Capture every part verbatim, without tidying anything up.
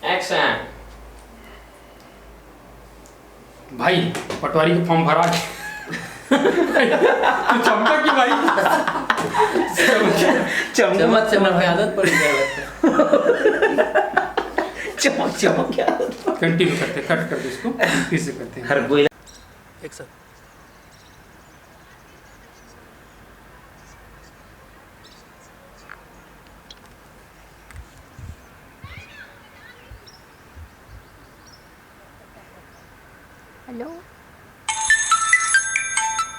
Action. भाई, पटवारी के form भरा। तू चमका कि भाई? चमक चमक चमक के आदत पड़ गया लगता है। चमक चमक के आदत। कंटिन्यू करते, कट कर दो इसको, फिर से करते हैं। हर कोई एक साथ। हेलो।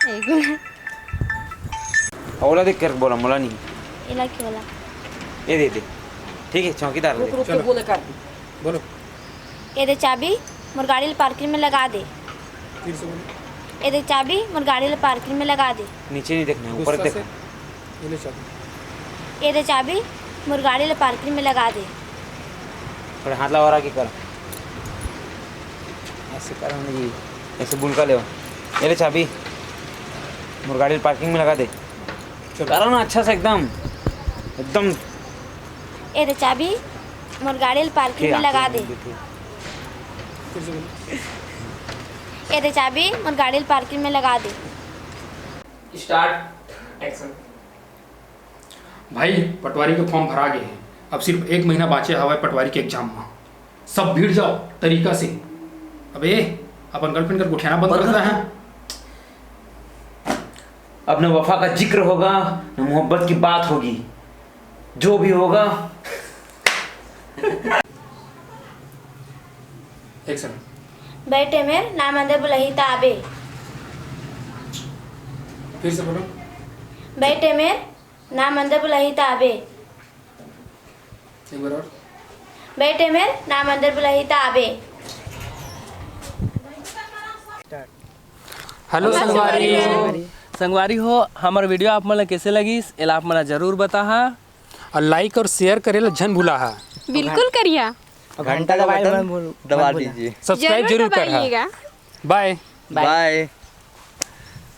एक मिनट। ओला देख कर बोला, मोला नहीं। एला के बोला? ये दे दे। ठीक है, चौकीदार दे। रुक, रुक, चलो। बोले कर। बोलो। ये दे चाबी, मोर गाड़ी ल पार्किंग में लगा दे। फिर से बोलो। ये दे चाबी, मोर गाड़ी ल पार्किंग में लगा दे। नीचे नहीं देखना है, ऊपर गुस्सा देख। से। ये ले चाबी। ये दे चाबी, मोर गाड़ी ल पार्किंग में लगा दे। थोड़ा हाथ लगा और आगे कर। ऐसे कर ना जी, ऐसे बुलका ले। ये ले चाबी, मोर गाड़ी ल पार्किंग में लगा दे। चलो। करो ना अच्छा से एकदम, एकदम। ये दे चाबी, मोर गाड़ी ल पार्किंग में लगा दे। फिर से बोलो। ये दे चाबी, मोर गाड़ी ल पार्किंग में लगा दे। Start, action. भाई, पटवारी के फॉर्म भरा गे हे, अब सिर्फ एक महीना बांचे हवय पटवारी के एग्जाम म। सब भिड़ जाओ तरीका से। अबे, अपन गर्लफ्रेंड कर गोठियाना बंद बंद करता कर। है। अब न वफा का जिक्र होगा, न मोहब्बत की बात होगी। जो भी होगा। एक्शन। बैठे मेर नाम अंदर बुलाही ता आबे। फिर से बोलो। बैठे मेर नाम अंदर बुलाही ता आबे। एक बार और। बैठे मेर नाम अंदर बुलाही ता आबे। हेलो संगवारी। संगवारी हो, हमर वीडियो आप मन ला कैसे लगिस, एला आप मन ला जरूर बताहा। और लाइक और शेयर करे ला झन भुलाहा। बिल्कुल करिहा। घंटा का बटन दबा दीजिए। सब्सक्राइब जरूर जरूर करहा। दबाइएगा। बाय। बाय।